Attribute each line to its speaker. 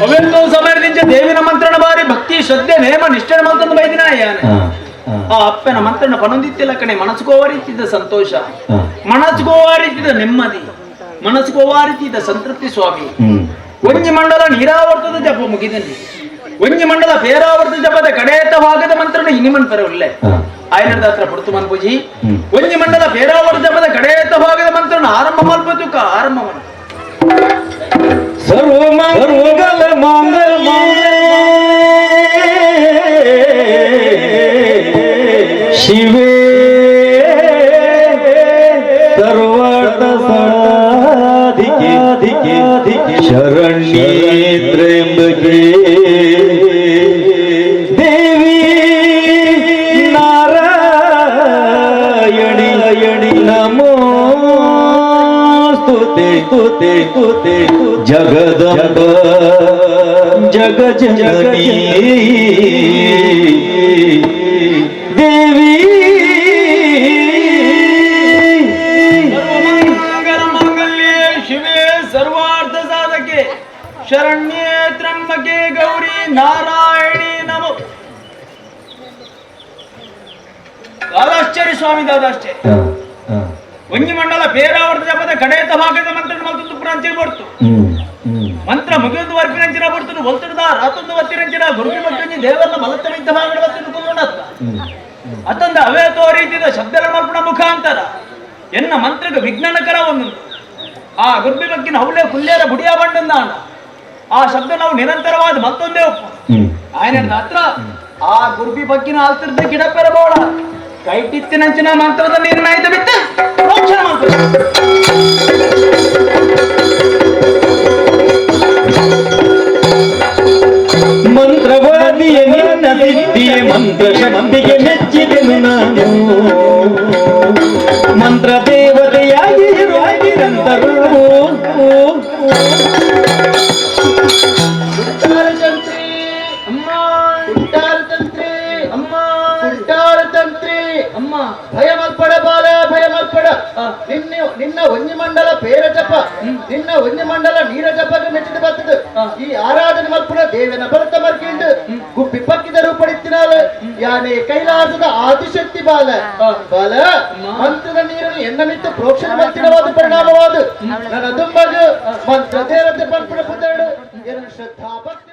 Speaker 1: ಅವೆಂತೋ ಸಮಯದಿಂದ ದೇವಿನ ಮಂತ್ರಣ ಬಾರಿ ಭಕ್ತಿ ಶ್ರದ್ಧೆ ನೇಮ ನಿಷ್ಠೆ ಮಲ್ತಂದು ಬೈದಿನ ಯಾನೆ. ಆ ಅಪ್ಪನ ಮಂತ್ರಣ ಪನೊಂದಿತ್ತಿಲ್ಲ ಕಣೆ. ಮನಸ್ಕೋವ ರೀತಿದ ಸಂತೋಷ, ಮನಸ್ಕೋವ ರೀತಿದ ನೆಮ್ಮದಿ, ಮನಸ್ಕೋವ ರೀತಿದ ಸಂತೃಪ್ತಿ ಸ್ವಾಮಿ. ಒಂಜಿ ಮಂಡಲ ನೀರಾವರ್ತದ ಜಪ ಮುಗಿದಲ್ಲಿ ಒಂಜಿ ಮಂಡಲ ಪೇರಾವರ್ತ ಜಪದ ಕಡೇತ ಭಾಗದ ಮಂತ್ರಣ ಇನಿಮನ್ ಪರ ಉಲ್ಲೆ. ಆಯನದ ಹತ್ರ ಪುಡ್ತು ಮನ್ಪುಜಿ. ಒಂಜಿ ಮಂಡಲ ಪೇರಾವರ್ತ ಜಪದ ಕಡೇತ ಭಾಗದ ಮಂತ್ರಣ ಆರಂಭ ಮಲ್ಪತುಕ ಆರಂಭ ಮಲ್ಪ.
Speaker 2: ಸರ್ವಮಂಗಲ ಮಾಂಗಲ್ಯೇ ಶಿವೆ ಸರ್ವಾರ್ಥ ಸಾಧಿಕೆ ಧಿಕೆ ಧಿಕೆ ಶರಣ್ಯೇ ತ್ರ್ಯಂಬಕೆ ದೇವಿ ನಾರಾಯಣಿ ಯಣಿ ನಮೋಸ್ತುತೆ ತುತೆ ತುತೆ ಜಗದಂಬ ಜಗಜನನಿ ದೇವಿ.
Speaker 1: ಸರ್ವಮಂಗಲ ಮಾಂಗಲ್ಯೇ ಶಿವೆ ಸರ್ವಾರ್ಥ ಸಾಧಕೆ ಶರಣ್ಯೇ ತ್ರಂಬಕೆ ಗೌರಿ ನಾರಾಯಣಿ ನಮೋ. ದಾದಾಶ್ಚರ್ಯ ಸ್ವಾಮಿ, ದಾದಾಶ್ಚರ್ಯ. ಒಂಜಿ ಮಂಡಲ ಪೇರಾವರ್ತ ಜಪದ ಕಡೇತ ಭಾಗದ ಮಂತ್ರ ಮಲ್ತೊಂದು ಪುರಂಚಿನ ಬಡ್ತು. ಮಂತ್ರ ಮುಗಿಯೊಂದು ವರ್ಪಿನಂಚಿನ ಬಡ್ತು ಒಲ್ತುದ ರಾತೊಂದು ಒತ್ತಿರಂಚಿನ ಗುರುಪಿ ಮಕ್ಕಂಜಿ ದೇವರನ್ನ ಬಲತ್ತ ಮಿದ್ದ ಭಾಗದ ಬತ್ತಿನ ಕುಲ್ಲುಂಡತ್ತ ಅತ್ತಂದ ಅವೇತೋ ರೀತಿಯ ಶಬ್ದಗಳ ಮಲ್ಪಣ ಮುಖಾಂತರ ಎನ್ನ ಮಂತ್ರಕ್ಕೆ ವಿಜ್ಞಾನಕರ ಒಂದೊಂದು ಆ ಗುರ್ಬಿ ಬಕ್ಕಿನ ಹೌಲೆ ಕುಲ್ಲೇರ ಬುಡಿಯ ಬಂಡಂದಾಂಡ ಆ ಶಬ್ದ ನಾವು ನಿರಂತರವಾದ ಮತ್ತೊಂದೇ ಒಪ್ಪು. ఆయన ಹತ್ರ ಆ ಗುರ್ಬಿ ಬಕ್ಕಿನ ಆಲ್ತಿರ್ದ ಗಿಡ ಪೆರಬೋಳ ಕೈಟಿತ್ತಿನಂಚಿನ ಮಂತ್ರದ ನಿರ್ಣಯದ ಬಿತ್ತ ಮೋಕ್ಷಣ ಮಂತ್ರ.
Speaker 2: ಮಂತ್ರವಾದಿಯ ನಿನ್ನ ಸಿದ್ಧಿಯ ಮಂತ್ರ ಶಕ್ತಿಗೆ ಮೆಚ್ಚಿದೆನು ನಾನು. ಮಂತ್ರ ದೇವತೆಯಾಗಿ ಇರುವ ನಿರಂತರು.
Speaker 3: ತಂತ್ರಿ
Speaker 1: ಅಮ್ಮ.
Speaker 3: ಕುಂಟಾರ ತಂತ್ರಿ.
Speaker 1: ಅಮ್ಮ.
Speaker 3: ಕುಂಟಾರ ತಂತ್ರಿ.
Speaker 1: ಅಮ್ಮ.
Speaker 3: ಭಯ ಮಲ್ಪಡ ಬಾಲ, ಭಯ ಮಲ್ಪಡ. ನಿನ್ನ ನಿನ್ನ ಒಂಜಿ ಮಂಡಲ ಪೇರ ಜಪ, ನಿನ್ನ ಒಂಜಿ ಮಂಡಲ ನೀರ ಜಪಕ್ಕೆ ಮೆಚ್ಚಿದ ಬರ್ತದೆ. ಈ ಆರಾಧನೆ ಮಲ್ಪುನ ದೇವನ ಭರತ ಮರ್ಕಿಂಡು ಗುಬ್ಬಿ ಪಕ್ಕಿದ ರೂಪಡಿತ್ತಿನಾಲ ಯಾನೆ ಕೈಲಾಸದ ಆದಿಶಕ್ತಿ ಬಾಲ. ಬಾಲ, ಮಂತ್ರದ ನೀರನ್ನು ಎನ್ನ ಮಿತ್ತು ಪ್ರೋಕ್ಷಣೆ ಮಲ್ತಿನವಾದ ಪರಿಣಾಮವಾದ ನನ್ನ ದುಂಬಗ ಮಂತ್ರ ದೇವತೆ ಪಲ್ಪುಣ ಪುದಡು ಎರಡು ಶ್ರದ್ಧಾ ಭಕ್ತಿ.